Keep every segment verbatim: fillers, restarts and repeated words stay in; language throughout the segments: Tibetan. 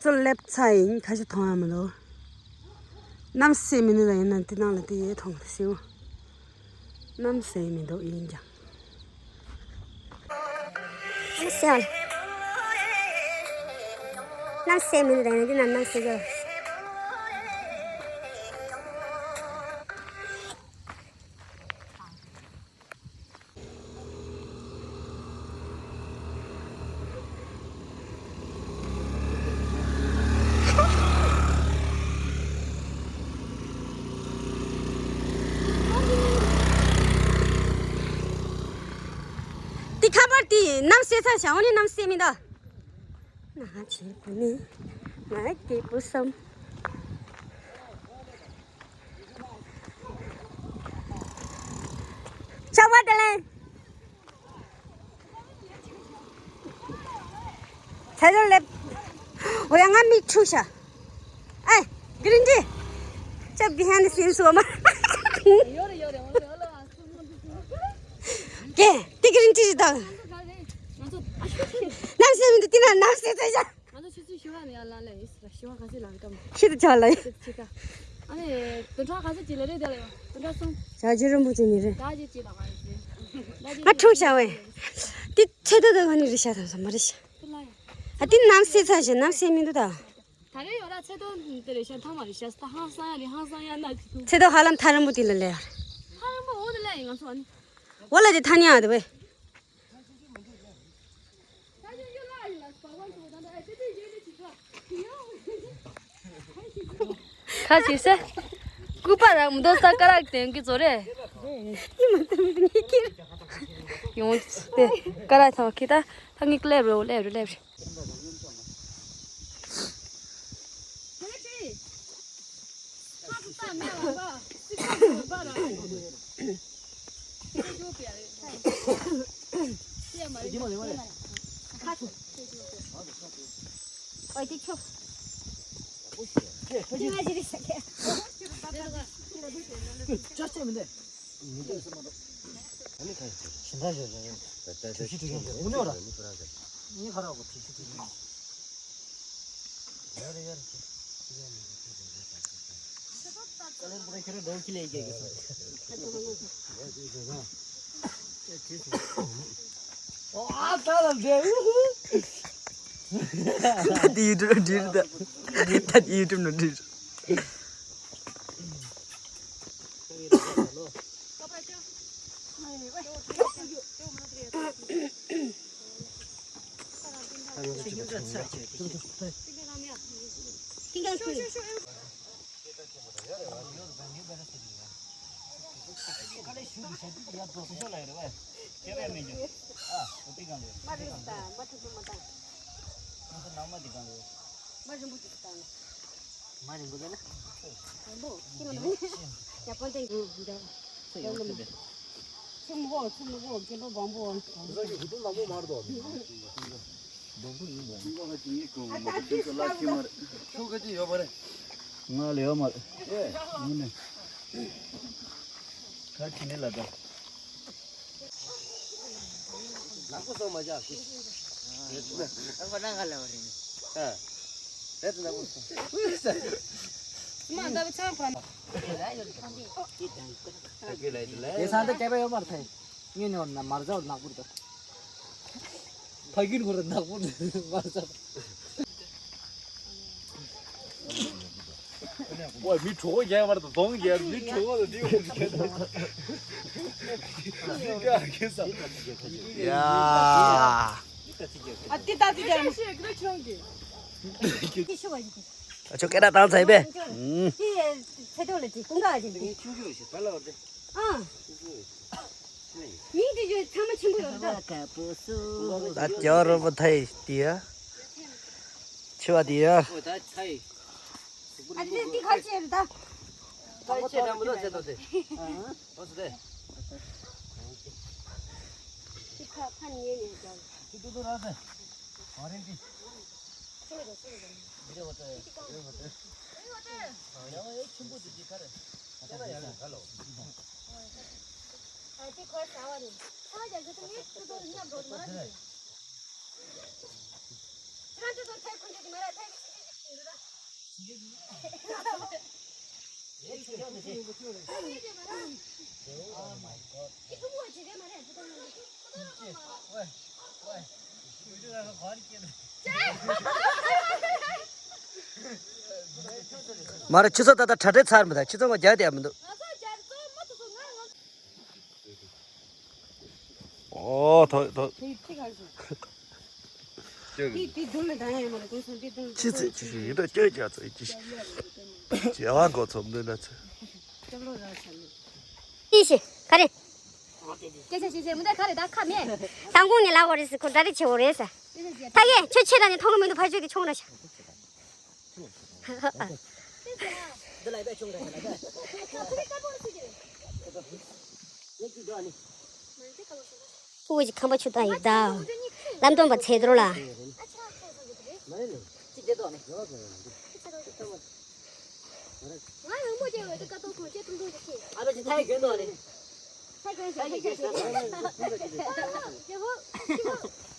ཚོ་སླེབས་ཚར་ཡིན། ཁ་ཤས་མཐོང་ཡ་མི་འདུག་གནམ་སེ་མི་འདུག་ད་ཡིན་ན་འདི་ནང་ལ་དེ་ཡས་མཐོང་སེའུ། གནམ་སེ་མི་འདུག་ཡིན་ཀྱང་། གནམ་སེ་བ། གནམ་སེ་མི་འདུག་ད་ཡིན་ན་འདི་ནང་གནམ་སེ་ཀྱང་། འདི་ཁ་པར་དེ་གནམ་སེ་ཚ་ཞང་ནི་གནམ་སེ་མི་འདུག་ན་ཆེ་པོ་ནི་ང་སྐྱིད་པོ་བསམ། ཆ་བ་དེ་ལེན། ཆ་ལོ་ལེབ། འོ་ཡ་ང་མིག་འཁྲུག་ཤ། ཨེ། གི་རིན་ཏི། ཆ་བི་ཧན་སིན་སོ་མ། ཀེ། ཏི་གི་རིན་ཏི་ཞིག་དང་། ནམ་སེ་མི་འདུག་ཏི་ན་ནམ་སེ་ཚ་ཤ། ང་ཚོ་ཆུ་ཚོད་བཞི་པ་ནས་ཡར་ལངས་ལས་ཡིན་ཟེར། བཞི་པ་ག་ཚོད་ལ་ཀམ། ཤི་ཏུ་ཆ་ལ་ཡིན། ཤི་ཏུ་ཆི་ཀ་ཨ་ནི་བདུན་ཕྲག་ག་ཚོད་ཅིག་ལ་རེད་དེ་ལ་ཡོད། བདུན་ཕྲག་གསུམ། བྱ་རྒྱུ་རིན་པོ་ཆེ་ནི་རེད། ད་ཅི་ཅི་ལ་ག་རེད་ཟེར། ང་འཁྲུག་བྱ་བས། འདི་ཚེ་ཏོ་ཏོ་ག་ནི་རི་ཤ་དང་ས་མ་རི་ཤ། ཨ་འདི་ནམ་སེ་ཚ་ཞེ་ནམ་སེ་མི་འདུག་ད། ད་རེ་ཡོད་ར་ཚེ་ཏོ་དེ་རི་ཤ་ཐ་མ་རི་ཤ་ད་ཧང་སང་ཡ་རི་ཧང་སང་ཡ་ན་ཅི་ཐུང་། ཚེ་ཏོ་ཧ་ལམ་ཐ་རིན་པོ་དེ་ལ་ལས་ཡོད་རེད། ཐ་རིན་པོ་འོ་དེ་ལས་ཡིན་ང་ཚོ་ཨ་ནི། འོ་ལ་དེ་ཐ་ཉ་ཨ་དེ་བས། ཁ་ཅིག་སེ། སྐུ་པར་ར་མདོ་ས་ཀ་རག་དེང་གི་ཚོ་རེད། ཡོང་སྟེ་ཀ་རག་ཐང་ཁི་ད་ཐང་གི་ཀླད་རོ་ཀླད་རོ་ཀླད་རོ། ད་དེ་ཡུ་ཊུབ་ནང་བྲིས་རེད་ད། ད་དེ་ཡུ་ཊུབ་ནང་བྲིས་རེད། ང་ལ་ཡོད་མ་རེད། ཨེ། ངུ་ནས། ཁ་ཅི་ནས་ལ་ད། ནག་པོ་སོང་མ་བྱ། ཨ་ཁོ་ན་ང་ལ་བ་རེད། ཨ། རེད་ནག་པོ་སོང་། མ་འདབ་ཆང་ཕ། དེ་སང་ད་སྐད་པ་ཡོད་མ་རེད་ཐལ། ངས་ནི་བར་ན་མར་ཟ་བར་ནག་པོ་རེད། ཕ་གིར་ཁོ་ར་ནག་པོ་རེད་མར་ཟ། ཝ་མི་གྲོགས་པོ་རྒྱག་མར་དང་གདོང་རྒྱག་མི་གྲོགས་པོ་ལ་འདི་ཡོང་གི་ཁྱེད་དང་། མི་དགའ་ཁེ་ས། ཡ། ཨ་ཏི་ཏ་ཏི་ཏ། ཨ་ཅོ་སྐད་གྲགས་བཏང་ཚར་པས། ཨུམ། ཏི་ཚེ་ཏོ་ལ་ཅི་ཀུན་དགའ་ཅིག་འདུག་ཨ། མིང་དེ་ཚོ་ཚང་མ་ཆེན་པོ་ཡོད་ད། ད་ཇོ་རོ་པོ་ཐའི་དེ་ཡ། ཆེ་བ་དེ་ཡ། ཨ་དེ་དེ་ཁ་ཆེ་རེད་ད། ཁ་ཆེ་དང་མི་ལོ་ཟེར་དོ་དེ། ཨོ་སི་དེ། དེ་ཁ་ཁ་ཉེ་ཉེ་ཀྱང་། དེ་ཏུ་ཏུ་ར་ཟེར། ཨོ་རེན་ཇི། སུ་རེད་སུ་རེད། འདི་རེད་བ་ཏེ། རེད་བ་ཏེ། ཡ་ཡ་ཆུན་པོ་དེ་དེ་ཁ་རེད། ཁ་ན་ཡ་ཡ་ཁ་ལོ། ཨ་ཅེ་ཁོ་ས་བ་རེད། ཁ་ཡ་ཟེར་ཏེ་ངས་ཏུ་ཏུ་ཉམས་འགྲོ་མ་རེད། ཁྱེད་རང་ཚོ་ཚོ་ཐད་ཁུར་འདྲ་གི་མ་ར་ཐད་ཀྱི་ཆེ་ཆེ་ཆེ། མ་རེད། ཁྱེད་ཚོ་ད་ལྟ་དྲ་སྦྲེལ་ཚར་མི་འདུག་ཁྱེད་ཚོ་ང་རྒྱག་བསྡད་ཡ་མི་འདུག་ཨོ་ཐོ་ཐོ། དེ་དེ་དུང་ལ་ད་ཡ་ཡོད་མ་རེད། དུང་སོང་དེ་དུང་ལ། ཅི་ཚེ་ཅི་ཞིག་ཡིན་ད་སྐྱོ་རྒྱག་ཚོ་ཅི་ཞིག་བྱེ་བ་འགོ་ཚོམ་འདོད་ན་ཚེ། ཅི་ཞིག་ག་རེ། སྐད་ཆ་བཤད་བཤད་མི་འདུག་ག་རེ་ད་ཁ་མེད། མདང་དགོང་ནས་ལབ་པ་རེད་ཟེར། ཁོ་འདྲ་རེ་བྱེད་འོ་རེད་ཟེར། ད་གས་ཁྱོད་ཆེ་ད་ནས་མཐོང་གི་མི་འདུག་ཕར་ཕྱོགས་ཀྱི་ཆུང་ར་ཤ། འདི་ལ་ཡི་བས་ཆུང་ར་ཤ་ལ་བས། ཁོ་གི་ཁང་པ་ཆུ་བཏང་ཡིག་ད། ལམ་སྟོན་པ་ཚེ་རྡོར་ལ།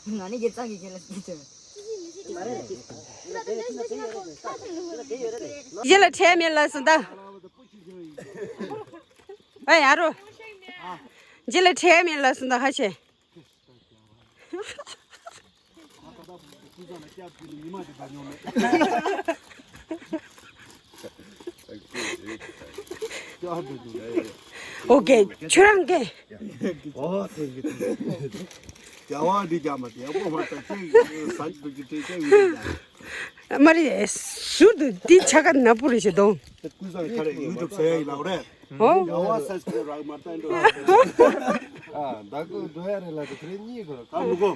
ང་ནི་རྒྱལ་ཚང་གི་ཁྱེད་ལ་སྲིད་ཅན། རྗེས་ལ་ཁྲལ་མེད་ལ་སུ་འདའ། ཨེ་ཡ་རོ། རྗེས་ལ་ཁྲལ་མེད་ལ་སུ་འདའ་ཧ་ཆེ། ཨོ་ཀེ། ཁྱོད་རང་གིས། ཨོ་ཐེང་གི་ཐེང་གི། རྒྱ་བ་འདི་རྒྱ་མ་དེ་ཡག་པོ་མ་ཐག་ཅིག་ས་ཅིག་ཏུ་ཅིག་ཏྲེ་ཅིག་ཡོད་ཡ། མ་རེད། ཟུར་དུ་འདི་ཆ་ག་ནག་པོ་རེད་ཞེ་དོ། དེ་ཀུན་བཟང་གི་ཁ་རེ་ཡུ་ཊུབ་ཟེར་ཡ་ཡིན་ལགས་རེད། ཨོ། རྒྱ་བ་སབ་སི་ཀ་རེབ་རག་མ་བཏང་འགྲོ། ཨ་ད་ཀུ་འགྲོ་ཡ་རེད་ལ་དེ་ཁ་རེ་གཉིས་གོ། ཨ་མི་གོ།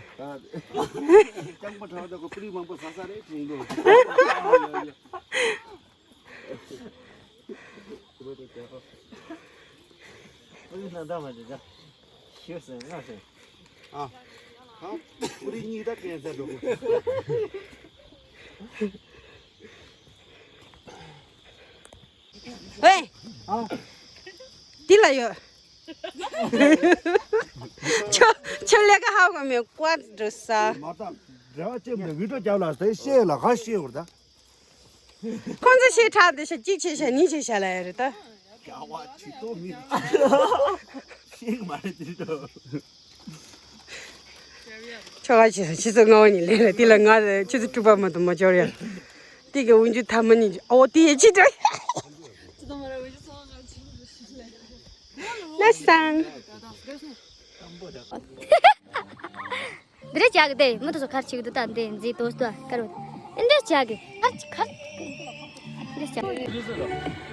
རྐྱང་པ་གྲགས་ད་ཀོ་པི་རི་མང་པོ་ཟ་ས་རེད་དྲན་འགྲོ། ཨ། ཨ། པུ་རི་གཉིས་ད་ཀན་སར་འགྲོ་གི། ཨེ། ཨ། འདི་ལ་ཡོད། ཁྱོད་ཁྱོད་ལས་ཀ་ཧ་གོ་མེད་ཀ་འགྲོ་ས། མ་ད་འབྲེལ་བ་ཅན་མེད་བི་ཌིའོ་རྒྱབ་ལ་ཟེར་ཤེས་ལ་ག་ཤེས་བར་ད། ཁོང་ཚོ་ཤེས་ཁྲག་དེ་ཤ་གཅིག་བྱས་ཤ་གཉིས་བྱས་ཤ་ལ་ཡ་རེད་ད། རྒྱ་བ་ཇུས་གཏོགས་མི་ཤེས་གི་མ་རེད་དེ་འགྲོ། ཁྱོ་ག་ཆེ་ཆེ་ཚོ་ལྔ་བ་ནི་ལས་རེད། དེ་ལ་ང་ཆེ་ཚོ་དཀྲུག་པ་མ་གཏོགས་མ་འབྱོར་ཡ། དེ་གི་འུན་ཇུ་ཐ་མ་ནི་ཨོ་དེ་ཡ་ཅི་འདྲ། ལ་སང་། འདི་འདྲ་བྱ་གི་དེ་མི་དེ་ཚོ་གར་བྱེད་ཀྱི་འདུག་ད་འདི་མཛེས་དོ་སྟོ་གར་བ། འདི་འདྲ་བྱ་གི་གར་གར། འདི་འདྲ་བྱ།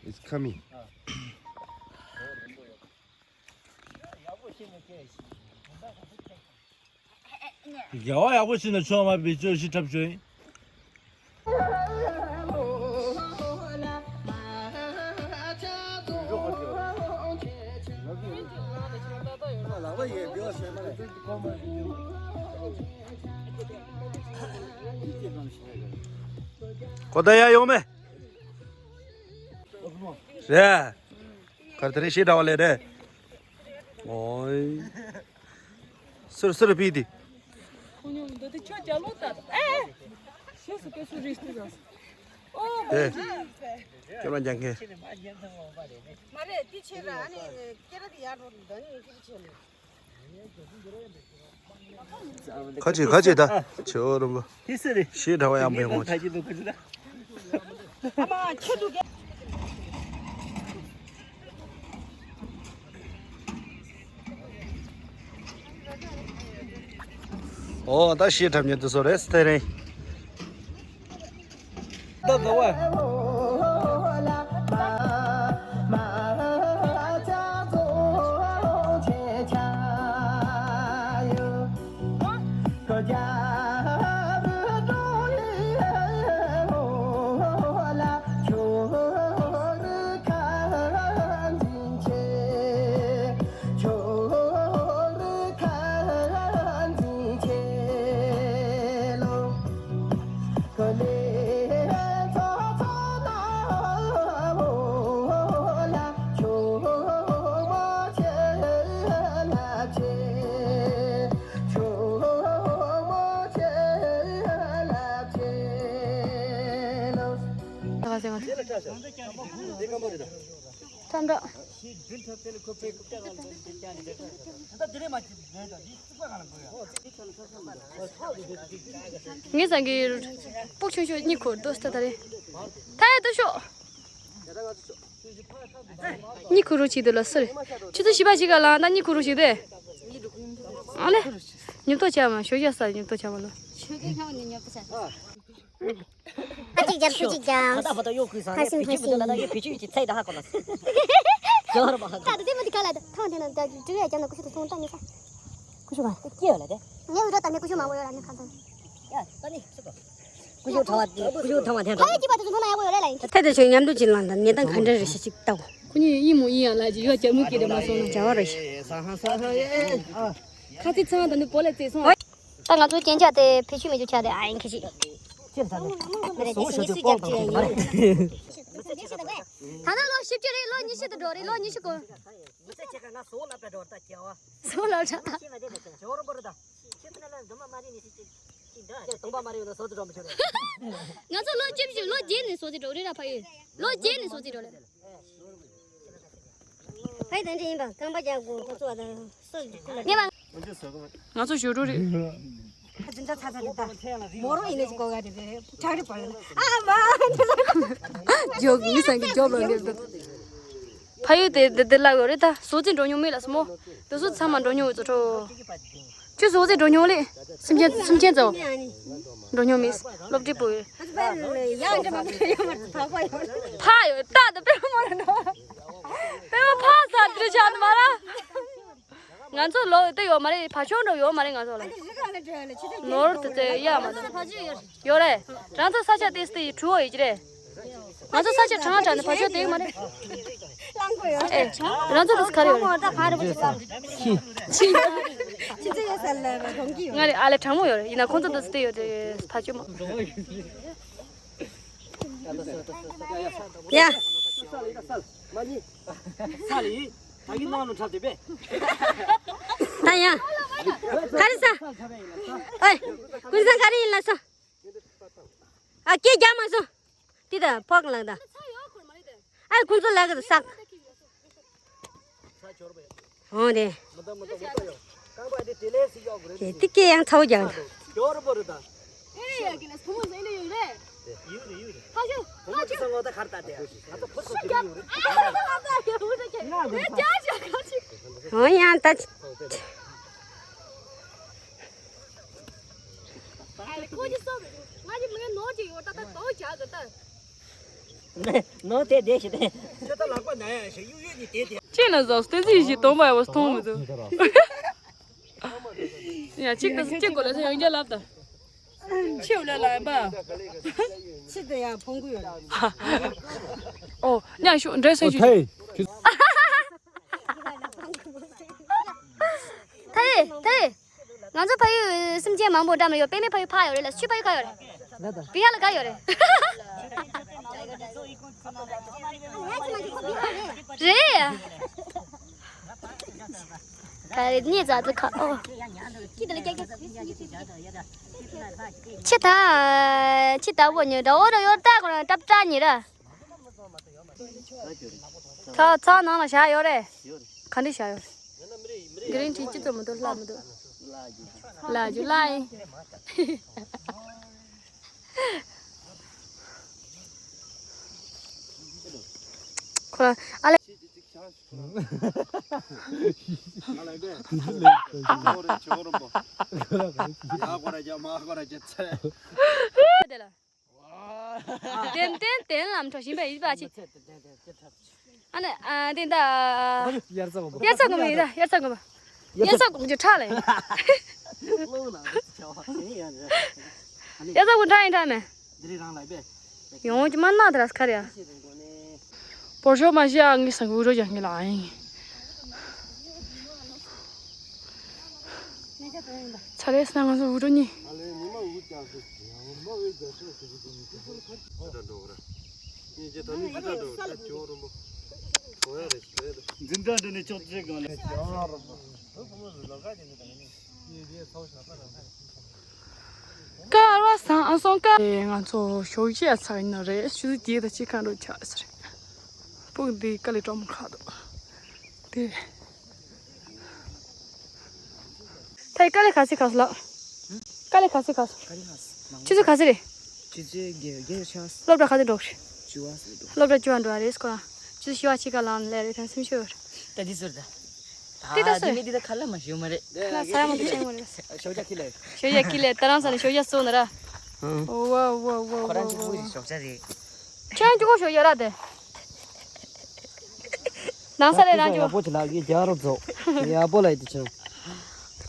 It's coming. རྒྱལ་བ་ཡག་པོ་ཞིག་ན་ཆུང་མ་བི་ཅོ་ཞིག་འཁྲབ་ཆོག་ཡིན། གོ་ད་ཡ་ཡོང་མེ། རེད། གར་དེ་རིང་ཞེ་དྲག་པ་ལས་རེད། ཨོའི། སུར་སུར་པི་དི། ཁོ་ཉོ་འདི་དེ་ཁྱོད་རྒྱ་ལོ་ད། ཨེ། ཤེས་སུ་ཀེ་སུ་རིས་ཏི་ར། ཨོ་དེ། ཁྱོད་རང་རྒྱག་མཁན། མ་རེད་དེ་ཆེ་ར་ཨ་ནི་སྐེ་ར་དེ་ཡར་འགྲོ་འདི་ནི་ཁྱེད་ཆེ་ནི། ཁ་ཅིག་ཁ་ཅིག་ད་ཆེ་བོ་རུམ་པ། ཤེས་དྲ་བ་ཡང་མེད་ངོ་། ཨོ་ད་ཤེས་དྲ་མྱི་དུ་སོ་རེད་སྟེ་རེད། ཁྲམ་རོགས། ངས་ཟ་གི་སྤུག་ཆུང་ཆུང་གཉིད་ཁུག་འདུག་ད་ད་རེད། ད་ཡ་ད་ཤོག་གཉིད་ཁུག་རོགས་བྱེད་འདུག་ལ་སུ་རེད། ཆུ་ཚོད་བཞི་པ་ཞིག་ག་ལ་ད་གཉིད་ཁུག་རོགས་བྱེད་དེ། ཨ་ལེ། ཉོབ་ཏོ་ཆགས་མ་ཞོ་ཡ་ས་ཉོབ་ཏོ་ཆགས་མ་ལོ། ཁ་ཅིག་རྒྱབ་ཁ་ཅིག་རྒྱབ། ད་ཕ་ཏོ་གཡོག་ཁུས་ས་ནས་ཕི་ཆུ་མི་འདུག་ད་ད་ཡོད་ཕི་ཆུ་ཡོད་ཀྱི་ཚད་ད་ཧ་གོ་ལ། ཇོ་ར་པ་ཧ་གོ། ད་ད་དེ་མ་དེ་ག་ལ་ད་ཐང་དེ་ན་ད་དྲི་བས་ཀྱང་ན་ཀུ་ཤུ་དུ་སོང་ད་ནི་ས། ཀུ་ཤུ་ག་སྐྱེ་ཡོད་ལ་དེ། ངའི་འུ་ཐག་ད་ནི་ཀུ་ཤུ་མང་པོ་ཡོད་ལ་ནི་ཁ་ཚང་། ཡ་ད་ནི་ཤི་གོ། ཀུ་ཤུ་ཐང་བ་ཀུ་ཤུ་ཐང་བ་ཐེན་ཐང་། ཕ་ཡི་ཅི་པ་དེ་ཚོ་ནོ་ན་ཡག་པོ་ཡོད་རེད་ལ་ཡིན། ཐད་དེ་ཆོས་མཉམ་དུ་ཅི་ལང་ད་ནི་ད་ག་འདྲ་རེ་ཤི་ཅིག་ལྟ་གོ། ཁོ་གཉིས་ཡིན་མོ་ཡིན་ཡང་ལ་ཅི་ཡོད་ཅག་མུ་ཀི་རེ་མ་སོང་ན་བྱ་བ་རེ་ཤི། ས་ཧ་ས་ཧ་ཡེ། ཁ་ཚིག་ཚང་ད་ནི་པོ་ལེ་ཙེ་སོང་། ད་ང་ཚོའི་རྐྱེན་ཆག་དེ་བེད་སྤྱོད་མི་རྒྱུ་ཆག་དེ་ཨ་ཡིན་ཁ་ཅིག་ཅི་ལྟར་ནི་སོ་ཞོ་དེ་ཀོག་དང་དེ་མ་རེད། ད་ལྟ་ལོ་བཞི་བཅུ་རེད། ལོ་ཉི་ཤུ་དུ་འགྲོ་རེད། ལོ་ཉི་ཤུ་གོ། མི་ཚེ་ཆེ་ཁ་ང་སོ་ལ་པད་འགྲོ་ད་རྒྱལ་བ། སོ་ལ་ཆ། ཁྱེད་ཚོ་ནས་འདུན་མ་མ་རེད་ནི་ཞིག་ཅིག་ཅིག་འདྲ་ཅིག་སྟོང་པ་མ་རེད་ཡོད་ན་སོ་ཚི་འགྲོ་མི་ཆོག་རེད། ང་ཚོ་ལོ་བཅུ་བཞི་ལོ་བརྒྱད་ནས་སོ་ཚི་འགྲོ་རེད་ར་ཕ་ཡུལ། ལོ་བརྒྱད་ནས་སོ་ཚི་འགྲོ་རེད། ཕ་ཡུལ་དེ་འདྲ་ཡིན་པ་རྐང་པ་རྒྱག་དགོས་ཁོ་ཚོ་བ་དང་སོ་ཉེ་བ། ང་ཚོ་ཞོ་འགྲོ་རེད། འཛིན་གྲྭ་ཚ་ཚ་རེད་ད། མོ་རོ་ཡིན་ནས་ཅིག་གོ་ག་རེད་རེད་ཁྲག་རེད་པ་རེད། ཨ་མ། ཇོག་མི་སང་གི་ཇོག་ལོ་འདེབས་འདུག་ཕ་ཡུལ་དེ་འདི་འདི་ལ་ཡོད་རེད་ད། སོ་ཚི་འགྲོ་མྱོང་མེད་ལ་སི་མོ། དེ་ཚོ་ཚང་མ་འགྲོ་མྱོང་ཡོད་ཚོ་ཁྲོ། ཁྱོད་སོ་ཚི་འགྲོ་མྱོང་ལེ། སེམས་ཅན་སེམས་ཅན་ཚོ། འགྲོ་མྱོང་མེད། སློབ་གྲྭའི་བུ་ཡོད། ཕ་ཡོད་ད་ད་པེ་མོ་རེད་འགྲོ། པེ་མོ་ཕ་ས་དྲི་ཆགས་མ་ར། ང་ཚོ་ལོ་དེ་ཡོད་མ་རེད། བ་ཕྱོགས་འགྲོ་ཡོད་མ་རེད་ང་ཚོ་ལ། ནོར་དེ་དེ་ཡ་མ་དང་། ཡོད་རེད། རང་ཚོ་ས་ཆ་ཏིས་ཏི་གྲུ་བོ་ཡོད་ཀྱི་རེད། ང་ཚོ་ས་ཆ་གྲངས་དྲངས་ནས་བ་ཕྱོགས་དེ་ཡོད་མ་རེད། ཨེ། རང་ཚོ་ཏིས་ག་རེ་ཡོད་རེད། ང་རེད་ཨ་ལེ་གྲང་མོ་ཡོད་རེད། ཡིན་ན་ཁོང་ཚོ་ཏིས་ཏི་ཡོད་རེད་བ་ཕྱོགས་མ། ཡ། ས་ལ་ཡིན། ད་གིན་ནང་ལ་འཁྲབ་དེ་པས། ད་ཡ། ག་རེ་ས། ཨེ། ཀུན་བཟང་ག་རེ་ཡིན་ལ་ས། ཨ་སྐད་རྒྱག་མ་སོང་། དེ་ད་ཕོག་ལངས་ད། ཨ་ཁོང་ཚོ་ལ་གི་ས། འོ་དེ། དེ་སྐད་ཡང་ཚ་བོ་རྒྱག་འདུག་འོ་ཡང་ད། ནོ་དེ་དེ་ཞིག་དེ། ཁྱེད་ལ་ཟོག་སྟོན་རྩིས་ཞིག་གཏོང་པ་ཡོད་མཐོང་མི་འདུག་ཡ་གཅིག་ཏུ་གཅིག་གོ་ལ་ཡང་རྒྱ་ལབ་དང་། ཆེའུ་ལ་ལ་ཡིན་པ། ཆེ་དེ་ཡང་ཕོང་གུ་ཡོད་ར། ཨོ་ཉག་ཤུ་འདྲེ་སོན་ཤུ། ཨོ་ཐེ། ཐེ་ཐེ། ང་ཚོ་ཕ་ཡུལ་སེམས་ཅན་མང་པོ་འདྲ་མི་ཡོད། པད་མའི་ཕ་ཡུལ་ཕ་ཡོད་རེད་ལ། ཆུ་ཕ་ཡུལ་ག་ཡོད་རེད། བི་ཧར་ལ་ག་ཡོད་རེད། རེད། ག་རེ་ནི་ཛ་ཛ་ཁ་ཨོ། ཆི་ད། ཆི་ད་བོ་ཉི་ད་འོ་ར་ཡོད་ད་གོ་ར་ཏབ་ཏྲ་ཉི་ར། ཚ་ཚ་ནང་ལ་བཞག་ཡོད་རེད། ག་འདྲ་བཞག་ཡོད་རེད། གི་རིན་ཊི་ཅི་ཙམ་མི་འདུག་ལྷག་མི་འདུག་ལ་རྒྱུ་ལ་ཡིན། ཁོ་རང་ཨ་ལེ། དེ་ལ། ཏན་ཏན་ཏན་ལམ་འགྲོ་བཞིན་པའི་ཡིད་པ་ཆེ། ཨ་ནི་ཨ་དེ་འདྲ། དབྱར་རྩྭ་དགུན་འབུ། དབྱར་རྩྭ་དགུན་འབུ་ཡིན་ད། དབྱར་རྩྭ་དགུན་འབུ། དབྱར་རྩྭ་དགུན་འབུ་ཁྲག་ལ་ཡིན། དབྱར་རྩྭ་དགུན་ཁྲག་ཡིན་ཁྲག་མེད། ཡོང་གི་མ་ན་དེ་ར་ཁ་རེ་ཡ། བོར་ཤོག་མ་ཤི་ཨ་ངའི་སང་འུ་རོ་ཡང་ངི་ལ་ཨ་ཡིན། ཚ་རེས་ན་ང་ཚོ་འུ་རོ་གཉིས། འཛིན་གྲྭ་འདི་ནས་ཕྱོགས་བཅུའི་སྒང་ལ། སྐལ་བ་བཟང་སོང་སྐལ། ཨེ། ང་ཚོ་ཞོགས་ཇ་ཚར་ཡིན་ནོ་རེད། ཆུ་ཚོད་བརྒྱད་དང་ཕྱེད་ཀ་འགྲོ་ཆགས་ས་རེད། སྤུ་གུ་འདི་དཀའ་ལས་སྤྲོ་མོ་ཁག་འདུག་དེ། ད་ཡི་དཀའ་ལས་ག་ཚོད་ཁག་སོང་ལགས། དཀའ་ལས་ག་ཚོད་ཁག་སོང་། དཀའ་ལས་ཁག་སོང་། ཆུ་ཚོད་ག་ཚོད་རེད། ཆུ་ཚོད་བརྒྱད་བརྒྱད་ཆགས་སོང་། སློབ་གྲྭ་ག་ཚོད་འགྲོ་གི་རེད། བཅུ་པ་ཟེར་འགྲོ། སློབ་གྲྭ་བཅུ་པ་འགྲོ་བ་རེད་སྐོར། ཆུ་ཚོད་བཞི་པ་ཕྱེད་ཀ་ལངས་ལས་རེད། ད་སེམས་ཤུགས་ཡོད་རེད། ད་འདི་ཟེར་ད། ད་འདི་ད་ཟེར། འདི་མི་འདི་ད་ཁ་ལ་མ་ཞུ་མ་རེད། ཁ་ལ་ས་ཡ་མ་འདི་ཆེན་མོ་རེད། ཤོག་ཇ་ཁྱི་ལས། ཤོག་ཇ་ཁྱི་ལས། ད་རང་ས་ནས་ཤོག་ཇ་བཟོ་ན་ར། ཨང་། ཝ་ཝ་ཝ་ཝ། ཁོ་རང་གཅིག་པུ་ཞིག་ཤོག་ཇ་རེད། ཁྱོད་ཀྱི་ཁོ་ཤོག་ཇ་ར་དེ། ནང་ས་རེད་རང་ཅོ། ཡག་པོ་ཅིག་ལགས་ཀྱི་རྒྱ་རོ་རྫོགས། ཡག་པོ་ལ་ཡིད་ཆེན།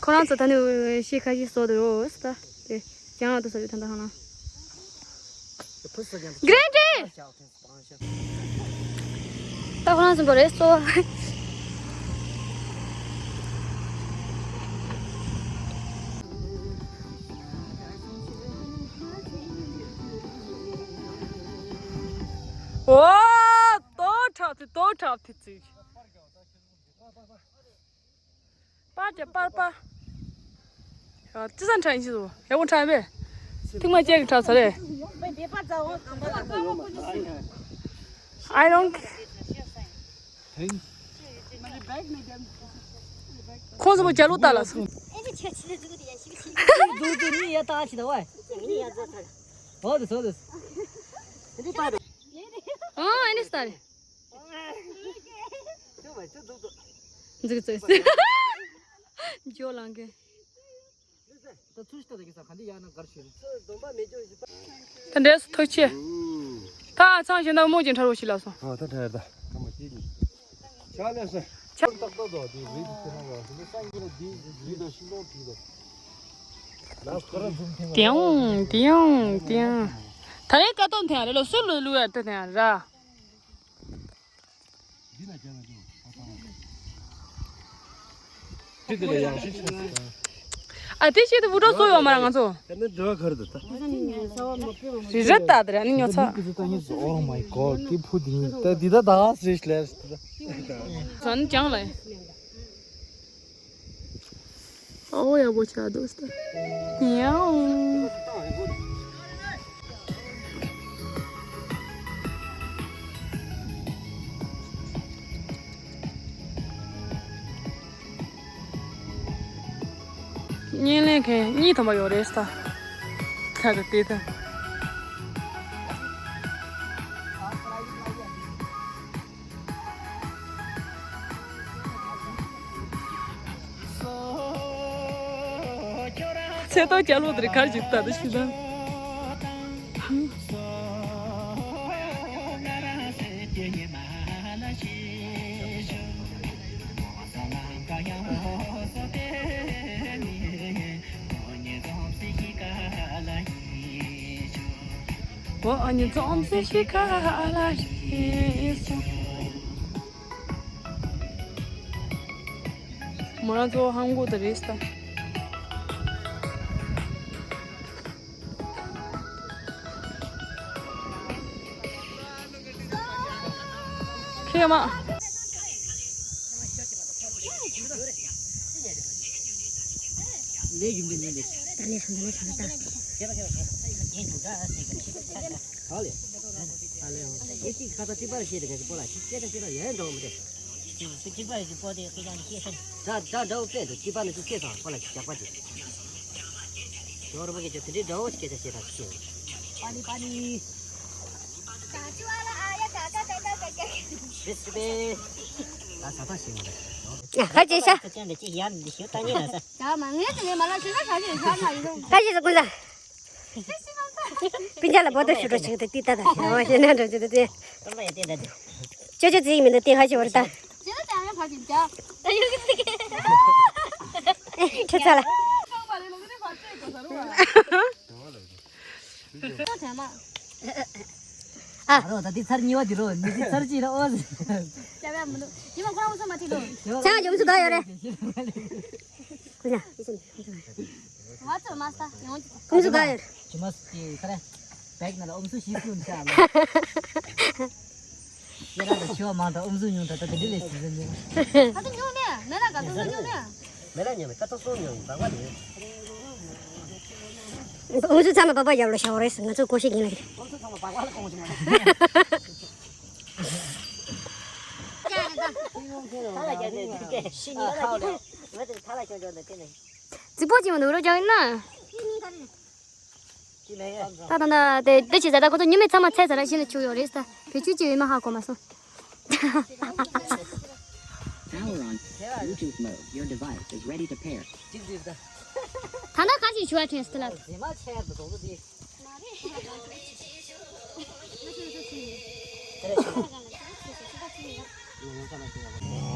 ཁོ་རང་ཚོ་ད་ནི་ཤི་ཁ་ཤི་སོ་དེ་རོ་སི་ད་དེ་ཅང་ཨ་དུ་སོ་ཡོད་ད་ད་ཧ་ན། གྷི་རིན་ཊི། ད་ཁོ་རང་ཚོ་འགོ་རེད་སོ། ཨོ། ཏོ་ཁྲག་ཐི་ཏོ་ཁྲག་ཐི་ཚིག་པར་གྱི་པར་པར། ཡ། ཅི་ཙམ་ཁྲག་ཡིན་ཅི་ཟོ། ཡག་པོ་ཁྲག་ཡིན་པས། ཐིག་མ་ཅན་གྱི་ཁྲག་ཚ་རེད། I don't. ཁོང་ཚོ་བོ་ཇ་ལུ་ཏ་ལ་སོང་། འཛུགས་འཛུགས་ནི་ཡ་ཏ་ཆི་ད་ཝ། ཨོ་དེ་སོ་དེ། ཨ་ཨ་ནི་སྟ་རེད། འཛུགས་འཛུགས། ཇོ་ལང་གི། ད་འདྲེས་ཐུགས་ཆེ། ད་ཚང་ཞེ་ན་མོ་ཅན་ཁྲ་རོ་ཞིག་ལ་སོང་། ཨ་ད་ཁྲ་ཡར་ད། ཆ་ལས་སོང་། ཆ། དེའང་དེའང་དེའང་། ད་རེས་ཀ་ཏོན་དེ་ཡང་རེད་ལོ། སུ་ལུ་ལུ་ཡར་ད་དེ་ཡང་ར། ཨ་དེ་ཤེས་དུ་བུ་ཊོ་སོ་ཡོད་མ་ར་ང་ཚོ། རི་རབ་ད་དེ་ར་ནི་ཉོ་ཚ། Oh my god དེ་བུ་དེ་ད་འདི་ད་ད་སྲིད་ལས། ཚོན་ཀྱང་ལ། ཨོ་ཡག་པོ་ཆགས་འདུག་སྟེ། ཡའོ། བརྙན་ལེན་མཁན་གཉིས་ཐམ་པ་ཡོད་རེད་ས། ཁ་ག་དེ་ད། ཚེ་ཏོག་སྐྱ་ལོ་དེར་གར་གྱི་ལྟ་དུ་ཞིག་དང་། འོ་ཨ་ནི་འཛོམས་སེ་ཤི་ཁ་ལ་ཤི་སོང་། མོ་རང་ཚོ་ཧང་གོ་ད་རེས་ད། ཁེ་མ། ལས་ཡུམ་པའི་ནས་ལས། ད་ནས་སོང་ད་ནས་སོང་ད། ཧ་ལས། ཧ་ལས། ཨེ་ཅིག་ཁ་ད་ཅིག་པར་ཤེས་དེ་ག་ཅིག་པོ་ལ་ཅིག་སྐད་ཆ་ཤེས་ད་ཡན་འགྲོ་མི་དེ། ཅིག་ཅིག་པར་ཅིག་པོ་དེ་སྐད་ཆ་ཤེས་ད། ད་འདྲ་བོ་པས་དེ་ཅིག་པར་ནི་ཅིག་ཤེས་ད་པོ་ལ་ཅིག་ཇག་པ་ཅིག་ཡོ་རོ་མ་གི་ཅོ་དེ་འདྲའི་འདྲ་བོ་སྐད་ཆ་བཤད་ད་ཤེས། པ་ནི་པ་ནི། ཧ་ཅེ་ཤ། ད་མ་ངས་དེ་ནས་མ་ལ་ཤི་ན་ཤ་ཅེ་ཤ་མ་ཡིན་རུང་། ད་ཤི་ཟ་ཀུན་ཟ། པིན་ཅ་ལ་བོ་ཏོ་ཤུ་རོ་ཆིག་ཏུ་ཏི་ཏ་ཏ་ཤ་བ་ཤེ་ན་འགྲོ་ཅི་ཏུ་ཏི། ཅོ་ཅོ་ཙི་མི་འདུག་ཏི་ཧ་ཤི་བོར་ཏ། ཁྱོད་ཚ་ལ། ཨ་རོ་ད་འདི་ཚར་གཉིས་པ་འདི་རོ་མི་འདི་ཚར་གཅིག་ར་ཨོ། ཅ་བ་མི་འདུག་ཅི་མ་ཁོ་རང་ཚོ་མ་ཐིག་ལོ། ཚང་ཡོམ་སུ་ད་ཡོད་རེད། ཁུ་ཡ། ང་ཚོ་མ་ས་ཡོང་ཅི། ཁུ་སུ་ད་ཡོད། ཅི་མ་སུ་ཏི་ཁ་རེ། བེག་ན་ལ་ཨོམ་སུ་ཤི་སུ་ན་ཤ་ལ། ཡ་ར་ད་ཆོ་མ་ད་ཨོམ་སུ་ཉུང་ད་ད་དེ་ལས་སུ་ཉུང་། ད་དུ་ཉུང་ནས་མེ་ལ་ག་ཚོད་ཉུང་ནས། མེ་ལ་ཉམས་ཀ་ཚོད་སོ་ཉུང་ད་བ་ལས། ཨུ་ཚུགས་ཚང་མ་པག་པ་རྒྱབ་ལ་བཞག་རེད། ང་ཚོ་ཀོ་ཤེས་ཡིན་ལ། རྫིག་པོ་ཅིག་མ་འདུག་རོ་རྒྱག་ཡིན་ན། ད་ད་ད་དེ་འདི་ཆེ་ཟ་ད་ཁོ་ཚོ་ཉི་མའི་ཚང་མ་ཚད་ཟ་ར་ཤི་ནས་བྱུག་ཡོད་རེད་ད། བེད་སྤྱོད་ཅིག་ཡོད་མ་ཧ་གོ་མ་སོང་། Power on. Bluetooth mode. Your device is ready to pair. ད་ལྟ་ག་ཅིག་བྱུག་ཡ་དྲན་སོང་ལ།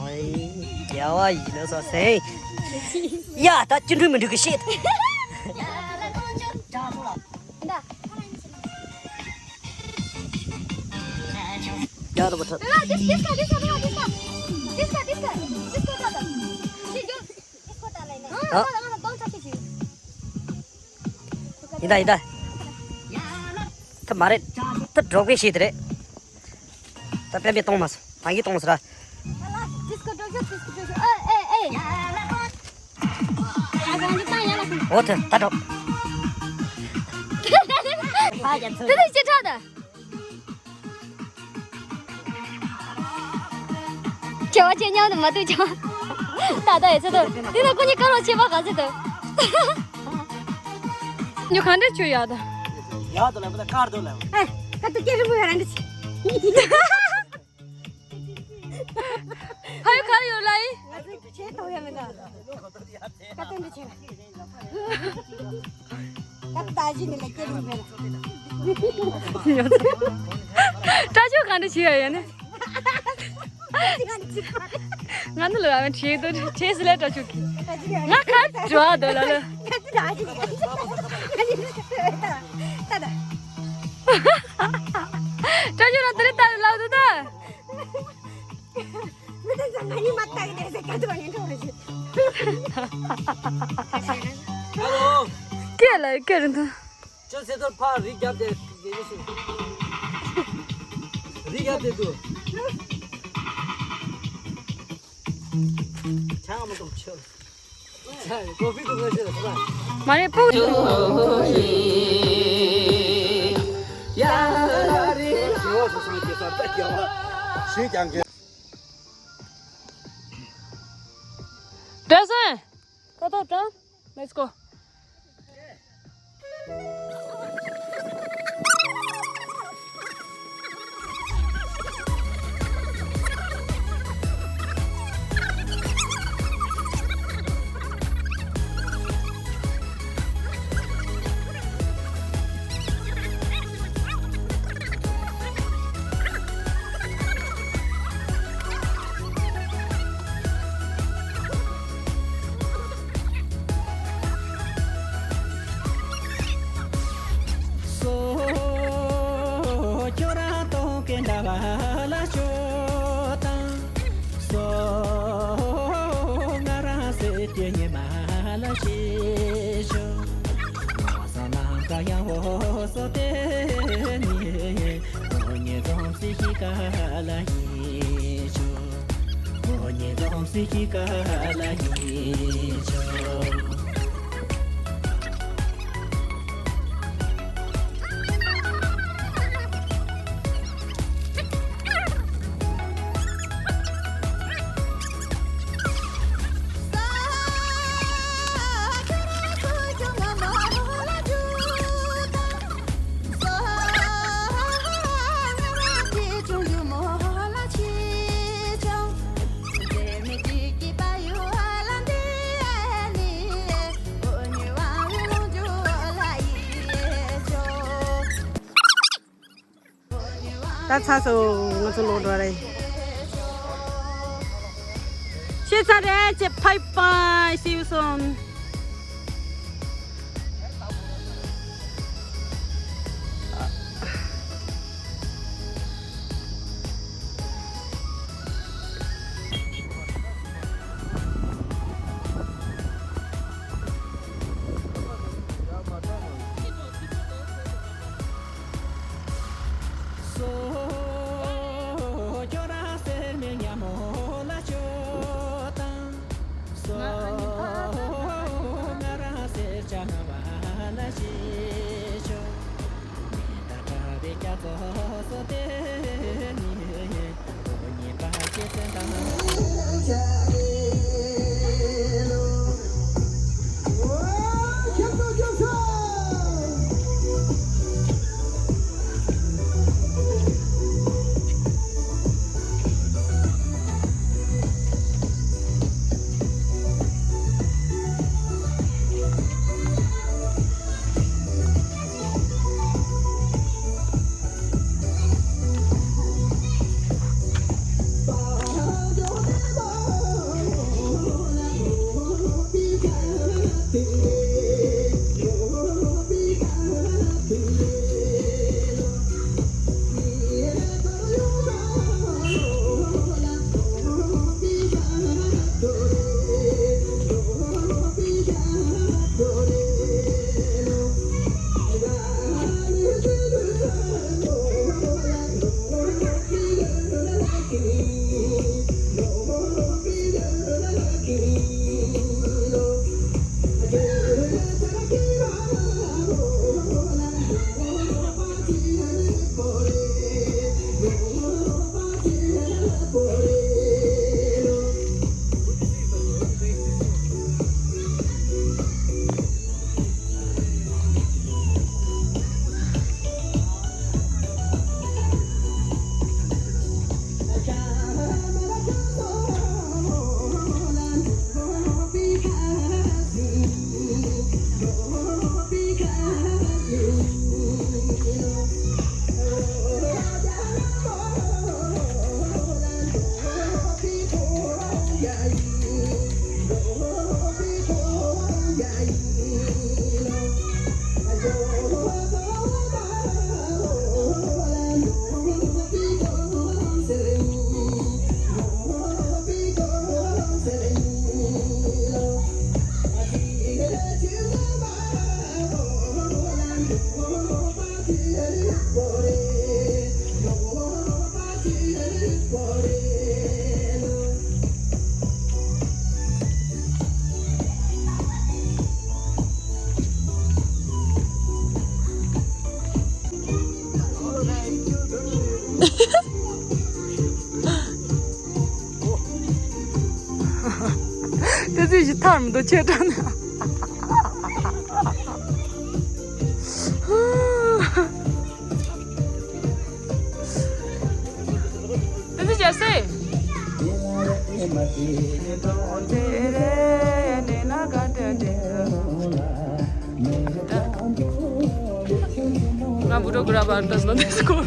ཨོའི། རྒྱལ་བ་ཡིན་ན་ས་སེང་། ཡ་ད་ཅི་འགྲུལ་མི་འགྲུལ་གི་ཤེས། ཡ་ད་པ་ད། ཡིན་ད་ཡིན་ད། ད་མ་རེད། ད་འགྲོ་གི་ཤེས་དེ་རེད། ད་པེན་པེ་གཏོང་མ་སོང་། ད་ཡིན་གཏོང་སོང་ར། ཨ་ལ། ཌིས་ཀོ་འགྲོ་ཤོག་ཌིས་ཀོ་འགྲོ་ཤོག་ཨེ་ཨེ་ཨེ། ཨ་གང་གི་ཏང་ཡ་ལ་ཁུ། འོ་ཐུ་ད་འགྲོ། དེ་དེ་ཅི་ཁྲག་ད། བྱ་བ་ཆེ་མཉམ་དུ་མ་ཐུག་ཅང་། ད་ད་ཡ་ཚོ་ད། དེ་ན་ཁོ་གཉིས་ཀ་རོ་ཆེ་བ་ག་ཚོད་ད། ཉོ་གང་འདྲ་བྱོས་ཡག་ད། ཡག་ད་ལ་བ་ད་དཀར་དོ་ལ། ཨེ། ཀ་ཏུ་ཀེ་རི་མོ་ཡ་རང་གི་ཆེ། ཕ་ཡུལ་ག་རེ་ཡོད་ལ་ཡིན། ང་ཚོ་ཆེ་ཐོག་ཡ་མེད་ད། ཀ་ཏན་དུ་ཆེ་ལ། ཀ་ཏ་ཞི་ནི་ལ་ཀེ་རུ་མེད་ལ། སྐྲ་ཆོ་གང་འདྲ་བྱེད་ཡ་ཡ་ནི། ང་ནི་ལ་བ་བྲིས་དུ་བྲིས་སི་ལ་སྐྲ་ཆོ་གི། ང་ཁ་འགྲོ་བ་དོ་ལ་ལ། སྐྲ་ཆོ་ར་དེ་རེད་ད་ལ་དུ་ད། མི་དེ་ཚོ་ང་གཉིས་མ་བལྟ་གི་དེ་ཟེར་ག་དུ་བ་ཉན་ཁྲོ་རེ་ཞིག་ཧ་ལོ། སྐད་ལ་སྐད་རིང་ཐུང་། ཅོ་སེ་ཐོར་ཕ་རི་རྒྱབ་དེ་དེ་ཞིག་རི་རྒྱབ་དེ་དུ། ཆང་མ་གཏོང་ཆོ། ཆང་ཀོ་ཕི་དུ་ངོ་ཤེས་ལ་སོང་། མ་རེད་པུ། ཡ་རེད། ཞེས་ཀྱང་གི། བཀྲ་ཤིས། ཀ་ཏོག་ཀྲང་། Let's go. སོ། ཁྱོད་རང་སྟོང་གི་འདྲ་བ་ལ་ཤོད་དང་། སོ། ང་རང་སེམས་ཀྱི་ཉི་མ་ལ་ཤེས་ཤོག་ང་ས་ནམ་ཀ་ཡང་འོ་སོ་དེ་ནི། ཁོ་ཉིད་འཛོམས་སའི་གཤིས་ཀ་ལ་ཡིན་ཆོག་ཁོ་ཉིད་འཛོམས་སའི་གཤིས་ཀ་ལ་ཡིན་ཆོག་ད་ཚར་སོང་། ང་ཚོ་ལོག་འགྲོ་རེད། ཤེས་ཚར་རེད། ཅེ་bye bye, see you soon. སོ། ཁྱོད་རང་སེར་མོའི་ཉ་མོ་ལ་སྤྱོད་དང་། སོ། ཐར་མི་འདུག་ཆེ་དྲགས་ནས། ཏི་ཏི་རྒྱལ་སྲས། ང་བུ་རོ་གུ་ར་བར་དོ་སོ་དེ་སྐོར།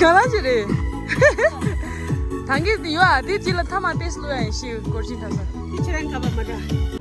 ག་རང་ཅི་རེད། ད་གིན་དེ་ཡོད་ཨ། དེ་གཅིག་ལ་ཐ་མ་ཏེས་ལོ་ཡ་ཡིན་ཤི་སྐོར་ཞིག་ད་ས། དེ་ཁྱེད་རང་ག་པར་མ་འདྲ།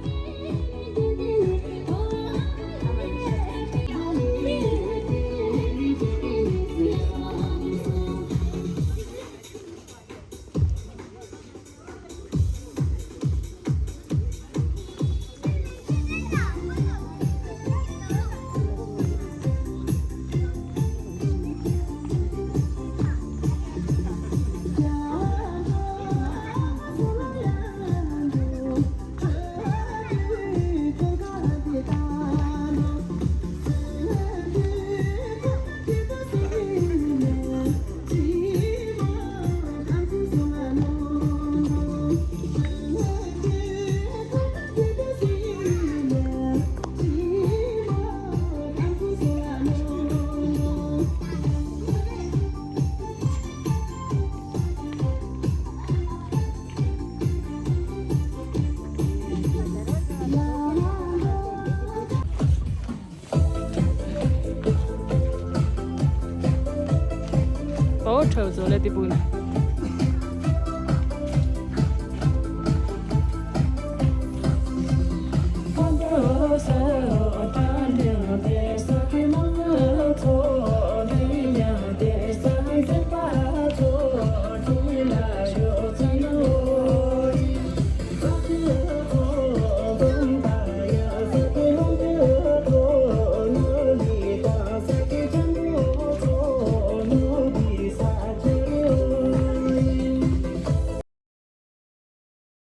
ཨོ་ཁྲའོ་ཛོ་ལེ་དེ་བུ་ན།